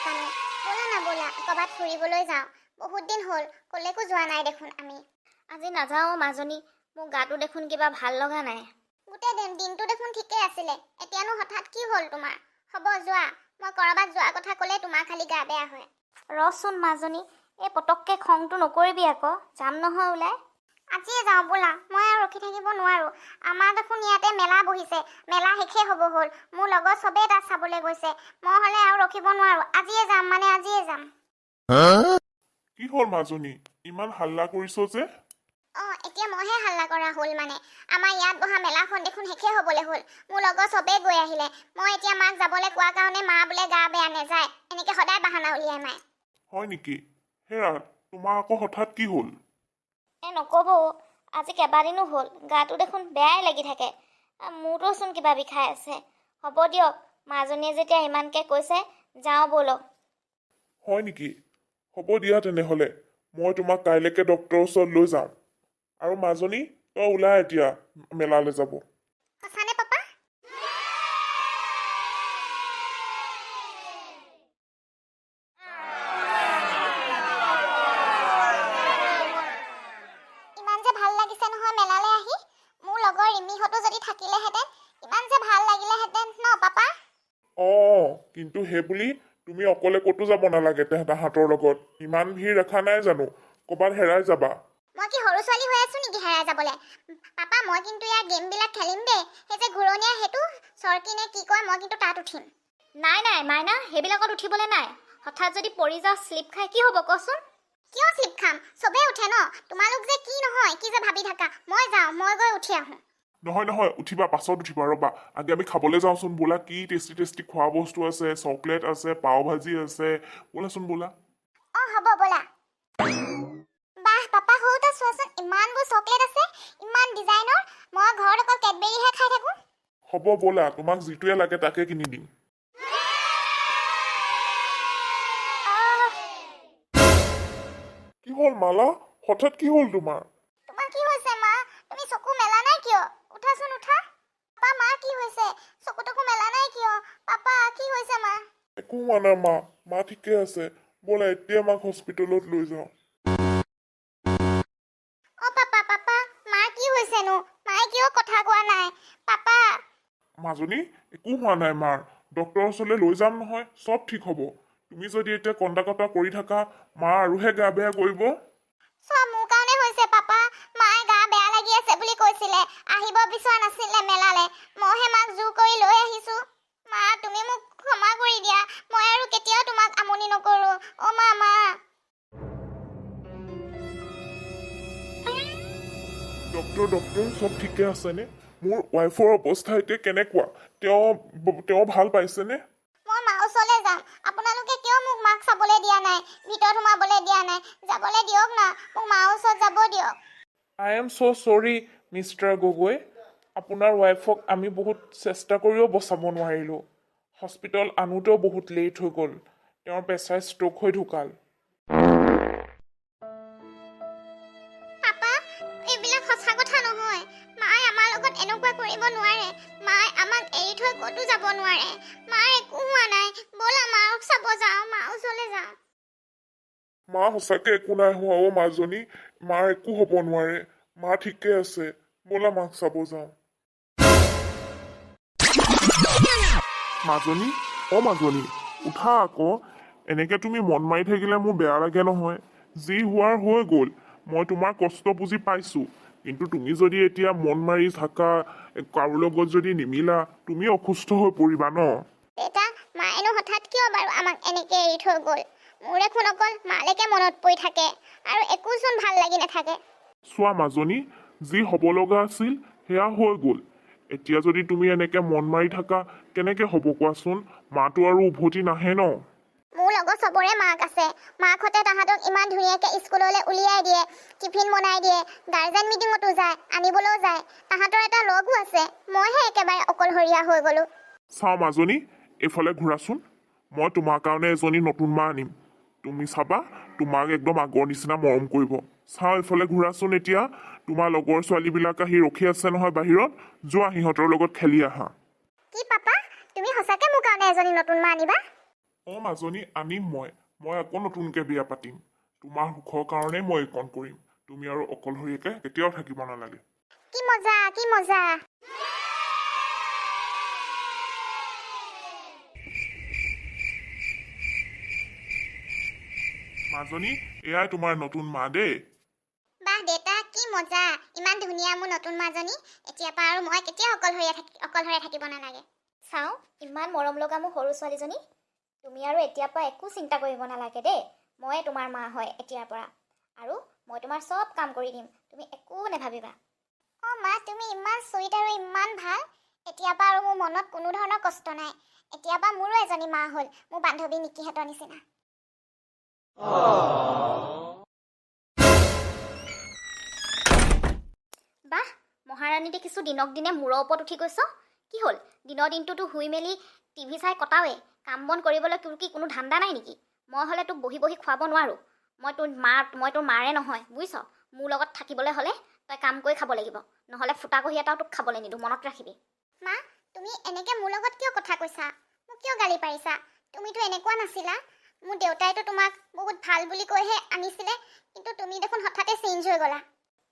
পাপানো? ব'লা না, ব'লা, ক'ৰবাত ফুৰিবলৈ যাওঁ। বহুত দিন হ'ল, ক'লৈকো যোৱা নাই দেখোন আমি। আজি নাযাওঁ অ' মাজনী, মোৰ গাটো দেখোন কিবা ভাল লগা নাই। গোটেই দিন দিনটো দেখোন ঠিকেই আছিলে, এতিয়ানো হঠাৎ কি হ'ল তোমাৰ? হ'ব যোৱা, মই ক'ৰবাত যোৱা কথা ক'লে তোমাৰ খালি গা বেয়া হয়। ৰচোন মাজনী, এই পটককৈ খংটো নকৰিবি আকৌ, যাম নহয় ওলাই। আজিয়ে যাওঁ ব'লা, মই আৰু ৰখি থাকিব নোৱাৰোঁ। আমাৰ দেখোন ইয়াতে মেলা বহিছে, মেলা শেষেই হ'ব হ'ল। মোৰ লগৰ চবেই তাত চাবলৈ গৈছে। মই হ'লে আৰু ৰখিব নোৱাৰোঁ। আজিয়ে যাম মানে আজিয়ে যাম। কি হ'ল মাজনী, ইমান হাল্লা কৰিছ যে? অঁ, এতিয়া মইহে হাল্লা কৰা হ'ল মানে? আমাৰ ইয়াত বহা মেলাখন দেখোন শেষেই হ'বলৈ হ'ল। মোৰ লগৰ চবেই গৈ আহিলে। মই এতিয়া মাক যাবলৈ কোৱাৰ কাৰণে মা বোলে গা বেয়া, নেযায়। এনেকৈ সদায় বাহানা উলিয়াই মায়ে। হয় নেকি? হেৰা, তোমাৰ আকৌ হঠাৎ কি হ'ল? এই নক'ব অ', আজি কেইবাদিনো হ'ল, গাটো দেখোন বেয়াই লাগি থাকে। মূৰটোচোন কিবা বিষাই আছে। হ'ব দিয়ক, মাজনীয়ে যেতিয়া ইমানকৈ কৈছে, যাওঁ ব'লক। হয় নেকি? হ'ব দিয়া তেনেহ'লে, মই তোমাক কাইলৈকে ডক্তৰৰ ওচৰত লৈ যাম। আৰু মাজনী, তই ওলা এতিয়া মেলালৈ যাব। সঁচানে পাপা? ইমান যে ভাল লাগিছে নহয় মেলালৈ আহি। মোৰ লগৰ ৰিমিহঁতো যদি থাকিলেহেঁতেন, ইমান যে ভাল লাগিলেহেঁতেন ন পাপা? অঁ, কিন্তু সেইবুলি তুমি অকলে ক'তো যাব নালাগে তাহাঁতৰ লগত। ইমান ভিৰ দেখা নাই জানো? ক'ৰবাত হেৰাই যাবা। মই কি সৰু ছোৱালী হৈ আছো নেকি হেৰাই যাবলৈ? পাপা, মই কিন্তু ইয়াৰ গেমবিলাক খেলিম দেই। সেই যে ঘূৰণীয়া সেইটো চৰকি নে কি কয়, মই কিন্তু তাত উঠিম। নাই নাই মাইনা, সেইবিলাকত উঠিবলৈ নাই। হঠাৎ যদি পৰি যাওঁ, শ্লিপ খাই কি হ'ব কচোন? কিয় শ্লিপ খাম? চবেই উঠে ন। তোমালোক যে কি নহয় কি যে ভাবি থাকা। মই যাওঁ, মই গৈ উঠি আহোঁ। নহয় নহয়, উঠিবা, পাছত উঠিবা। ৰ'বা, আগে আমি খাবলৈ যাওঁচোন। বোলা, কি টেষ্টি টেষ্টি খোৱা বস্তু আছে, চকলেট আছে, পাও ভাজি আছে। ব'লাচোন ব'লা। অঁ, হ'ব ব'লা। বাহ পাপা, সৌটা চোৱাচোন, ইমানবোৰ চকলেট আছে, ইমান ডিজাইনৰ। মই ঘৰত অকল কেডবেৰীহে খাই থাকোঁ। হ'ব ব'লা, তোমাক যিটোৱে লাগে তাকে কিনি দিম। আহ, কি হ'ল মালা, হঠাৎ কি হ'ল তোমাৰ? তোমাৰ কি হৈছে মা? তুমি চকু মেলা নাই কিয়? উঠাচোন, উঠা। পাপা, মা কি হৈছে? চকু তকু মেলা নাই কিয়? পাপা, কি হৈছে মা? একো হোৱা নাই মা, মা ঠিকে আছে। ব'লা, এতিয়া মাক হস্পিটেলত লৈ যাওঁ। অ পাপা, পাপা, মা কি হৈছেনো? মায়ে কিয় কথা কোৱা নাই পাপা? মাজনী, একো হোৱা নাই মাৰ। ডক্তৰৰ ওচৰলৈ লৈ যাম নহয়, চব ঠিক হ'ব। তুমি যদি এতিয়া কন্দা কটা কৰি থাকা, মা আৰুহে গা বেয়া কৰিব। চব মোৰ কাৰণে হৈছে পাপা। মায়ে গা বেয়া লাগি আছে বুলি কৈছিলে, আহিব বিচৰা নাছিলে মেলালে। মইহে মাক জোৰ কৰি লৈ আহিছো। মা, তুমি মোক ক্ষমা কৰি দিয়া। মই আৰু কেতিয়াও তোমাক আমনি নকৰো। অ মা, মা। ডক্তৰ, ডক্তৰ, চব ঠিকে আছেনে? মোৰ ৱাইফৰ অৱস্থা এতিয়া কেনেকুৱা? তেওঁ ভাল পাইছেনে? মই মা ওচৰলৈ যাম। আপোনালোকে কিয় মোক মাক চাবলৈ দিয়া নাই, ভিতৰত সোমাবলৈ দিয়া নাই? যাবলৈ দিয়ক না মোক, মা ওচৰত যাব দিয়ক। I am so sorry, Mister Gogoi. আপোনাৰ ৱাইফক আমি বহুত চেষ্টা কৰিও বচাব নোৱাৰিলোঁ। হস্পিটেল আনোতেও বহুত লেট হৈ গ'ল। তেওঁৰ প্ৰেছাৰ ষ্ট্ৰ'ক হৈ ঢুকাল। পাপা, এইবিলাক সঁচা কথা নহয়। মায়ে আমাৰ লগত এনেকুৱা কৰিব নোৱাৰে। মায়ে আমাক এৰি থৈ ক'তো যাব নোৱাৰে। মাৰ একো হোৱা নাই। ব'লা, মাক চাব যাওঁ, মা ওচৰলৈ যাওঁ। মা সঁচাকে একো নাই হোৱা অ' মাজনী। মাৰ একো হ'ব নোৱাৰে, মা ঠিকে আছে। ব'লা, মাক চাব যাওঁ। মাজনী, অ' মাজনী, উঠা আকৌ। এনেকে তুমি মন মাৰি থাকিলে মোৰ বেয়া লাগে নহয়। যি হোৱাৰ হৈ গ'ল, মই তোমাৰ কষ্ট বুজি পাইছোঁ। কিন্তু তুমি যদি এতিয়া মন মাৰি থাকা, কাৰো লগত যদি নিমিলা, তুমি অসুস্থ হৈ পৰিবা ন। দেউতা, মায়েনো হঠাৎ কিয় বাৰু আমাক এনেকে এৰি থৈ গ'ল? মোৰ দেখোন অকল মালৈকে মনত পৰি থাকে আৰু একোচোন ভাল লাগি নাথাকে। চোৱা মাজনী, যি হ'ব লগা আছিল সেয়া হৈ গ'ল। এতিয়া যদি তুমি এনেকে মন মাৰি থাকা, কেনেকে হ'ব কোৱাচোন? মাটো আৰু উভতি নাহে ন। মোৰ লগত চবৰে মাক আছে। মাকহঁতে তাহাঁতক ইমান ধুনীয়াকৈ স্কুললৈ উলিয়াই দিয়ে, টিফিন বনাই দিয়ে, গাৰ্জেন মিটিঙতো যায়, আনিবলৈও যায়। তাহাঁতৰ এটা লগো আছে। মইহে একেবাৰে অকলশৰীয়া হৈ গ'লো। চাওঁ মাজনী, এইফালে ঘূৰাচোন। মই তোমাৰ কাৰণে এজনী নতুন মা আনিম। তুমি চাবা, তোমাক একদম আগৰ নিচিনা মৰম কৰিব। চাওঁ, এইফালে ঘূৰাচোন। এতিয়া তোমাৰ লগৰ ছোৱালীবিলাক আহি ৰখি আছে নহয় বাহিৰত। যোৱা, সিহঁতৰ লগত খেলি আহা। কি পাপা, তুমি সঁচাকৈ মোৰ কাৰণে এজনী নতুন মা আনিবা? অঁ মাজনী, আনিম মই। মই আকৌ নতুনকৈ বিয়া পাতিম। তোমাৰ সুখৰ কাৰণেই মই এইকণ কৰিম। তুমি আৰু অকলশৰীয়াকৈ কেতিয়াও থাকিব নালাগে। কি মজা, কি মজা! মাজনী, এয়াই তোমাৰ নতুন মা দেই। বাহ দেউতা, কি মজা! ইমান ধুনীয়া মোৰ নতুন মাজনী। এতিয়াৰ পৰা আৰু মই কেতিয়াও অকলশৰে থাকিব নালাগে। চাওঁ, ইমান মৰম লগা মোৰ সৰু ছোৱালীজনী। তুমি আৰু এতিয়াৰ পৰা একো চিন্তা কৰিব নালাগে দেই। ময়ে তোমাৰ মা হয় এতিয়াৰ পৰা, আৰু মই তোমাৰ চব কাম কৰি দিম। তুমি একো নাভাবিবা। অঁ মা, তুমি ইমান চুইট আৰু ইমান ভাল। এতিয়াৰ পৰা আৰু মোৰ মনত কোনো ধৰণৰ কষ্ট নাই। এতিয়াৰ পৰা মোৰো এজনী মা হ'ল, মোৰ বান্ধৱী নিকিহঁতৰ নিচিনা। বাহ মহাৰাণী, দেখিছোঁ দিনক দিনে মূৰৰ ওপৰত উঠি গৈছ। কি হ'ল? দিনৰ দিনটোতো শুই মেলি টিভি চাই কটাওৱে। কাম বন কৰিবলৈ তোৰ কি কোনো ধান্দা নাই নেকি? মই হ'লে তোক বহি বহি খুৱাব নোৱাৰোঁ। মই তোৰ মাৰে নহয়, বুজিছ? মোৰ লগত থাকিবলৈ হ'লে তই কাম কৰি খাব লাগিব, নহ'লে ফুটাকঢ়ি এটাও তোক খাবলৈ নিদিওঁ, মনত ৰাখিবি। মা, তুমি এনেকৈ মোৰ লগত কিয় কথা কৈছা? মোক কিয় গালি পাৰিছা? তুমিতো এনেকুৱা নাছিলা। মোৰ দেউতাইতো তোমাক বহুত ভাল বুলি কৈহে আনিছিলে, কিন্তু তুমি দেখোন হঠাতে চেঞ্জ হৈ গ'লা।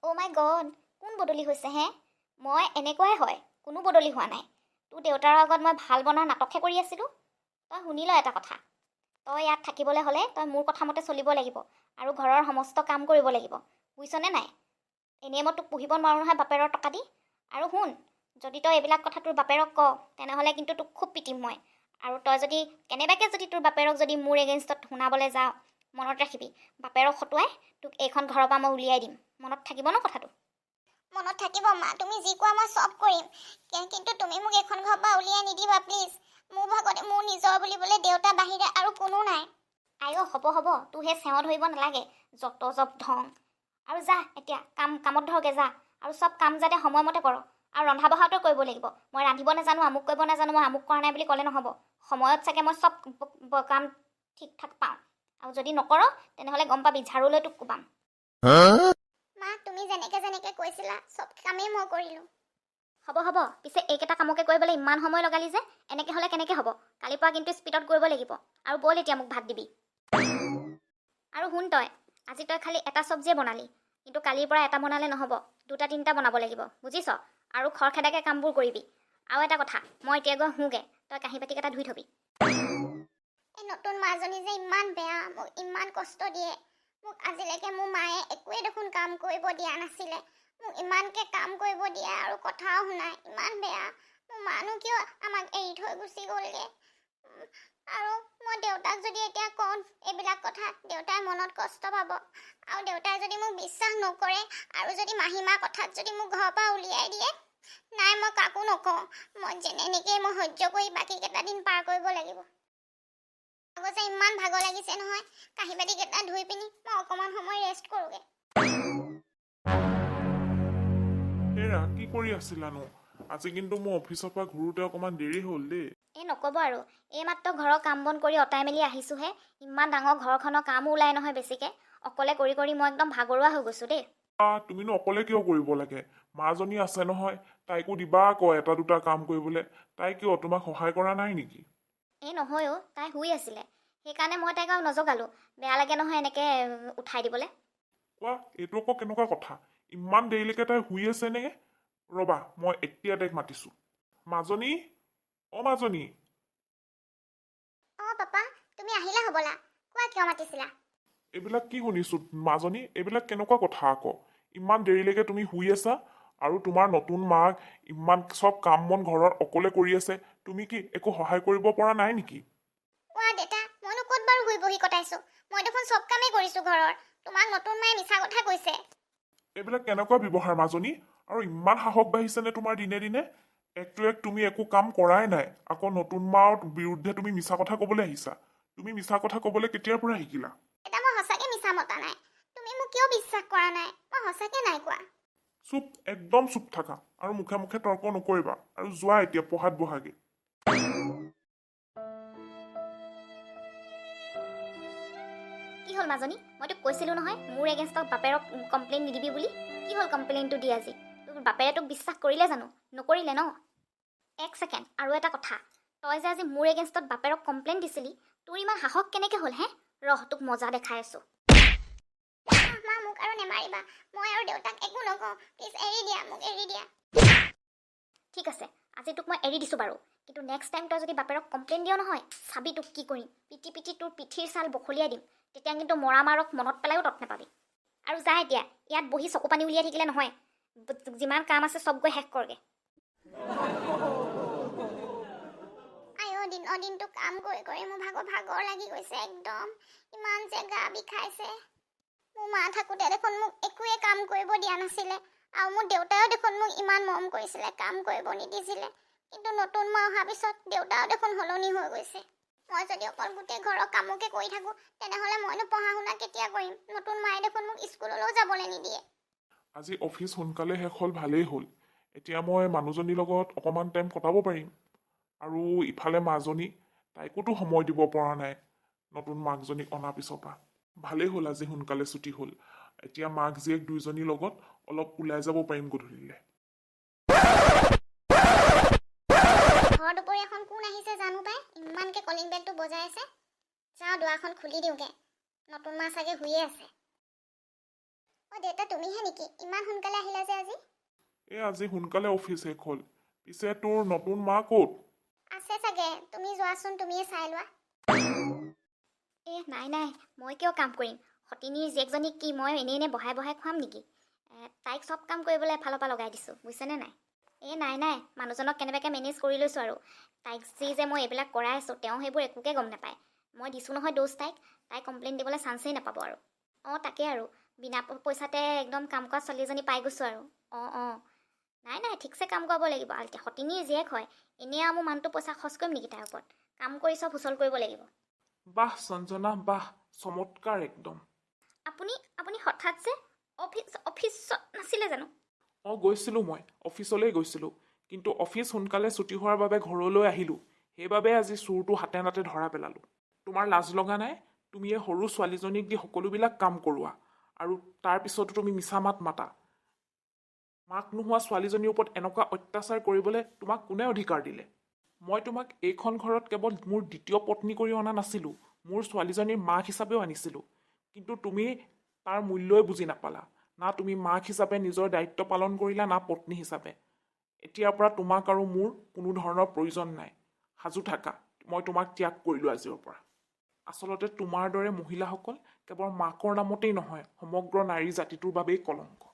অ' মাই গড, কোন বদলি হৈছে হে? মই এনেকুৱাই হয়, কোনো বদলি হোৱা নাই। তোৰ দেউতাৰ আগত মই ভাল বনাৰ নাটকহে কৰি আছিলোঁ। তই শুনি ল এটা কথা, তই ইয়াত থাকিবলৈ হ'লে তই মোৰ কথা মতে চলিব লাগিব আৰু ঘৰৰ সমস্ত কাম কৰিব লাগিব, বুজিছনে নাই? এনেই মই তোক পুহিব নোৱাৰোঁ নহয় বাপেৰৰ টকা দি। আৰু শুন, যদি তই এইবিলাক কথা তোৰ বাপেৰক ক, তেনেহ'লে কিন্তু তোক খুব পিটিম মই। আৰু তই যদি কেনেবাকৈ যদি তোৰ বাপেৰক যদি মোৰ এগেইনষ্টত শুনাবলৈ যাৱ, মনত ৰাখিবি, বাপেৰক হতুৱাই তোক এইখন ঘৰৰ পৰা মই উলিয়াই দিম। মনত থাকিব ন কথাটো? মনত থাকিব মা, তুমি যি কোৱা মই চব কৰিম। কিন্তু তুমি মোক এইখন ঘৰৰ পৰা উলিয়াই নিদিবা প্লিজ। মোৰ ভাগতে মোৰ নিজৰ বুলিবলৈ দেউতা বাহিৰে আৰু কোনো নাই। আইঅ, হ'ব হ'ব, তোৰ সেই চেও ধৰিব নালাগে, যত জপ ঢং। আৰু যা এতিয়া কামত ধৰগে যা, আৰু চব কাম যাতে সময়মতে কৰ, আৰু ৰন্ধা বঢ়াটো কৰিব লাগিব। মই ৰান্ধিব নাজানো, আমুক কৰিব নাজানো, মই আমুক কৰা নাই বুলি ক'লে নহ'ব। সময়ত চাগে মই চব কাম ঠিক ঠাক পাওঁ, আৰু যদি নকৰ তেনেহ'লে গম পাবি, ঝাৰু লৈ তোক কোবাম। মা, তুমি যেনেকৈ যেনেকৈ কৈছিলা চব কামেই মই কৰিলোঁ। হ'ব হ'ব, পিছে এইকেইটা কামকে কৰিবলৈ ইমান সময় লগালি যে, এনেকৈ হ'লে কেনেকৈ হ'ব? কালিৰ পৰা কিন্তু স্পীডত কৰিব লাগিব। আৰু ব'ল এতিয়া মোক ভাত দিবি। আৰু শুন, তই আজি তই খালি এটা চব্জিয়ে বনালি, কিন্তু কালিৰ পৰা এটা বনালে নহ'ব, দুটা তিনিটা বনাব লাগিব, বুজিছ? আৰু খৰখেদাকৈ কামবোৰ কৰিবি। আৰু এটা কথা, মই এতিয়া গৈ শুওঁগৈ, তই কাঁহী বাতিকেইটা ধুই থ'বি। এই নতুন মাজনী যে ইমান বেয়া, মোক ইমান কষ্ট দিয়ে। মোক আজিলৈকে মোৰ মায়ে একোৱেই দেখোন কাম কৰিব দিয়া নাছিলে। মোক ইমানকৈ কাম কৰিব দিয়ে আৰু কথাও শুনায়, ইমান বেয়া। মোৰ মানো কিয় আমাক এৰি থৈ গুচি গ'লগৈ? আৰু মই দেউতাক যদি এতিয়া কওঁ এইবিলাক কথা, দেউতাই মনত কষ্ট পাব। আৰু দেউতাই যদি মোক বিশ্বাস নকৰে আৰু যদি মাহীমাৰ কথাত যদি মোক ঘৰৰ পৰা উলিয়াই দিয়ে, নাই, মই কাকো নকওঁ। মই যেনেকেই মই সহ্য কৰি বাকীকেইটা দিন পাৰ কৰিব লাগিব। আগতে ইমান ভাগৰ লাগিছে নহয়, কাঁহী বাতিকেইটা ধুই পিনি মই অকণমান সময় ৰেষ্ট কৰোঁগৈ। হেৰা, কি কৰি আছিলানো আজি? কিন্তু মোৰ অফিচৰ পৰা ঘূৰোতে অকণমান দেৰি হ'ল দেই। এই নক'ব আৰু, এইমাত্ৰ ঘৰৰ কাম বন কৰি অতাই মেলি আহিছোঁহে। ইমান ডাঙৰ ঘৰখনৰ কামো ওলাই নহয় বেছিকৈ, অকলে কৰি কৰি মই একদম ভাগৰুৱা হৈ গৈছোঁ দেই। তুমিনো অকলে কিয় কৰিব লাগে? মাজনী আছে নহয়, তাইকো দিবা আকৌ এটা দুটা কাম কৰিবলৈ। তাই কিয় তোমাক সহায় কৰা নাই নেকি? এই নহয় অ', তাই শুই আছিলে, সেইকাৰণে মই তাইক আৰু নজগালোঁ। বেয়া লাগে নহয় এনেকৈ উঠাই দিবলৈ। কোৱা, এইটো আকৌ কেনেকুৱা কথা? ইমান দেৰিলৈকে তাই শুই আছে নে? ৰ'বা, মই এতিয়া তাইক মাতিছোঁ। মাজনী, অ' মাজনী। অঁ পাপা, তুমি আহিলা হ'বলা। কোৱা, কিয় মাতিছিলা? এইবিলাক কি শুনিছোঁ মাজনী? এইবিলাক কেনেকুৱা কথা আকৌ? ইমান দেৰিলৈকে তুমি শুই আছা আৰু তোমাৰ নতুন মাক ইমান চব কাম বন ঘৰৰ অকলে কৰি আছে। তুমি কি একো সহায় কৰিব পৰা নাই নেকি? কোৱা দেউতা, মইনো ক'ত বাৰু শুই বহি কটাইছোঁ? মই দেখোন চব কামেই কৰিছোঁ ঘৰৰ। তোমাক নতুন মায়ে মিছা কথা কৈছে। এইবিলাক কেনেকুৱা ব্যৱহাৰ মাজনী? আৰু ইমান সাহস বাঢ়িছেনে তোমাৰ দিনে দিনে? একটো এক তুমি একো কাম কৰাই নাই, আকৌ নতুন মাৰ বিৰুদ্ধে তুমি মিছা কথা ক'বলৈ আহিছা। তুমি মিছা কথা ক'বলৈ কেতিয়াৰ পৰা শিকিলা? এটা মই সঁচাকৈ মিছা মতা নাই। তুমি মোক কিয় বিশ্বাস কৰা নাই? মই সঁচাকৈ নাই কোৱা। চুপ, একদম চুপ থাকা আৰু মুখে মুখে তৰ্ক নকৰিবা, আৰু যোৱা এতিয়া পঢ়াত বহাগে। কি হ'ল মাজনী? মই তোক কৈছিলোঁ নহয় মোৰ এগেইনষ্টত বাপেৰক কমপ্লেইন নিদিবি বুলি। কি হ'ল কমপ্লেইনটো দি আজি? তোৰ বাপেৰে তোক বিশ্বাস কৰিলে জানো? নকৰিলে ন? এক ছেকেণ্ড, আৰু এটা কথা, তই যে আজি মোৰ এগেইনষ্টত বাপেৰক কমপ্লেইন দিছিলি, তোৰ ইমান সাহস কেনেকৈ হ'ল হে? ৰহ, তোক মজা দেখাই আছোঁ। মা, মোক আৰু নেমাৰিবা। মই আৰু দেউতাক একো নকওঁ। প্লিজ এৰি দিয়া মোক, এৰি দিয়া। ঠিক আছে, আজি তোক মই এৰি দিছোঁ বাৰু, কিন্তু নেক্সট টাইম তই যদি বাপেৰক কমপ্লেইন দিয় নহয়, চাবি তোক কি কৰিম। পিটি পিটি তোৰ পিঠিৰ ছাল বখলিয়াই দিম। তেতিয়া কিন্তু মৰা মাৰক মনত পেলায়ো তত নাপাবি। আৰু যা, এতিয়া ইয়াত বহি চকু পানী উলিয়াই থাকিলে নহয়। যিমান কাম আছে চব গৈ শেষ কৰগে। আইঅ, দিনৰ দিনটো কাম কৰি কৰি মোৰ ভাগৰ ভাগৰ লাগি গৈছে একদম। ইমান যে গা বিষাইছে। মোৰ মা থাকোঁতে দেখোন মোক একোৱে কাম কৰিব দিয়া নাছিলে আৰু মোৰ দেউতাইও দেখোন মোক ইমান মৰম কৰিছিলে, কাম কৰিব নিদিছিলে। কিন্তু নতুন মা অহাৰ পিছত দেউতাও দেখোন সলনি হৈ গৈছে। মই যদি অকল গোটেই ঘৰৰ কামকে কৰি থাকোঁ, তেনেহ'লে মইনো পঢ়া শুনা কেতিয়া কৰিম? নতুন মায়ে দেখোন মোক স্কুললৈও যাবলৈ নিদিয়ে। আজি অফিচ সোনকালে শেষ হ'ল, ভালেই হ'ল। এতিয়া মই মানুহজনীৰ লগত অকণমান টাইম কটাব পাৰিম। আৰু ইফালে মাজনী, তাইকোতো সময় দিব পৰা নাই নতুন মাকজনীক অনাৰ পিছৰ পৰা। ভালেই হ'ল আজি সোনকালে ছুটি হ'ল। এতিয়া মাক জীয়েক দুয়োজনীৰ লগত অলপ ওলাই যাব পাৰিম গধূলিলৈ। ঘৰ দুপৰীয়াখন কোন আহিছে জানো পাই, ইমানকে কলিং বেলটো বজাই আছে। যাওঁ, দুৱাৰখন খুলি দিওঁগে। নতুন মা চাগে শুইয়ে আছে। অ' দেউতা, তুমিহে নেকি? ইমান সোনকালে আহিলা যে আজি? এই আজি সোনকালে অফিচ শেষ হ'ল। পিছে তোৰ নতুন মা ক'ত? আছে চাগে, তুমি যোৱাচোন, তুমিয়ে চাই লোৱা। এ নাই নাই, মই কিয় কাম কৰিম? সতিনীৰ জীয়েকজনীক কি মই এনেই এনেই বহাই বহাই খুৱাম নেকি? তাইক চব কাম কৰিবলৈ এফালৰ পৰা লগাই দিছোঁ, বুজিছেনে নাই? এই নাই নাই, মানুহজনক কেনেবাকৈ মেনেজ কৰি লৈছোঁ। আৰু তাইক যি যে মই এইবিলাক কৰাই আছোঁ, তেওঁ সেইবোৰ একোকে গম নাপায়। মই দিছোঁ নহয় ড'জ তাইক, তাই কমপ্লেইন দিবলৈ চান্সেই নাপাব। আৰু অঁ, তাকে, আৰু বিনা পইচাতে একদম কাম কৰা ছোৱালী এজনী পাই গৈছোঁ। আৰু অঁ অঁ নাই নাই, ঠিকছে কাম কৰাব লাগিব। আৰু এতিয়া সতিনীৰ জীয়েক হয়, এনেই আৰু মোৰ মানুহটো পইচা খৰচ কৰিম নেকি তাইৰ ওপৰত? কাম কৰি চব সুচল কৰিব লাগিব। বাহ সঞ্জনা বাহ, চমৎকাৰ একদম। আপুনি হঠাৎ যে অফিচত নাছিলে জানো? অঁ, গৈছিলোঁ, মই অফিচলৈ গৈছিলোঁ, কিন্তু অফিচ সোনকালে ছুটি হোৱাৰ বাবে ঘৰলৈ আহিলোঁ। সেইবাবে আজি চোৰটো হাতে নাতে ধৰা পেলালোঁ। তোমাৰ লাজ লগা নাই? তুমি এই সৰু ছোৱালীজনীক দি সকলোবিলাক কাম কৰোৱা আৰু তাৰ পিছতো তুমি মিছা মাত মাতা। মাক নোহোৱা ছোৱালীজনীৰ ওপৰত এনেকুৱা অত্যাচাৰ কৰিবলৈ তোমাক কোনে অধিকাৰ দিলে? মই তোমাক এইখন ঘৰত কেৱল মোৰ দ্বিতীয় পত্নী কৰি অনা নাছিলোঁ, মোৰ ছোৱালীজনীৰ মাক হিচাপেও আনিছিলোঁ। কিন্তু তুমি তাৰ মূল্যই বুজি নাপালা। না তুমি মাক হিচাপে নিজৰ দায়িত্ব পালন কৰিলা, না পত্নী হিচাপে। এতিয়াৰ পৰা তোমাক আৰু মোৰ কোনো ধৰণৰ প্ৰয়োজন নাই। সাজু থাকা, মই তোমাক ত্যাগ কৰিলোঁ আজিৰ পৰা। আচলতে তোমাৰ দৰে মহিলাসকল কেৱল মাকৰ নামতেই নহয়, সমগ্ৰ নাৰী জাতিটোৰ বাবেই কলংক।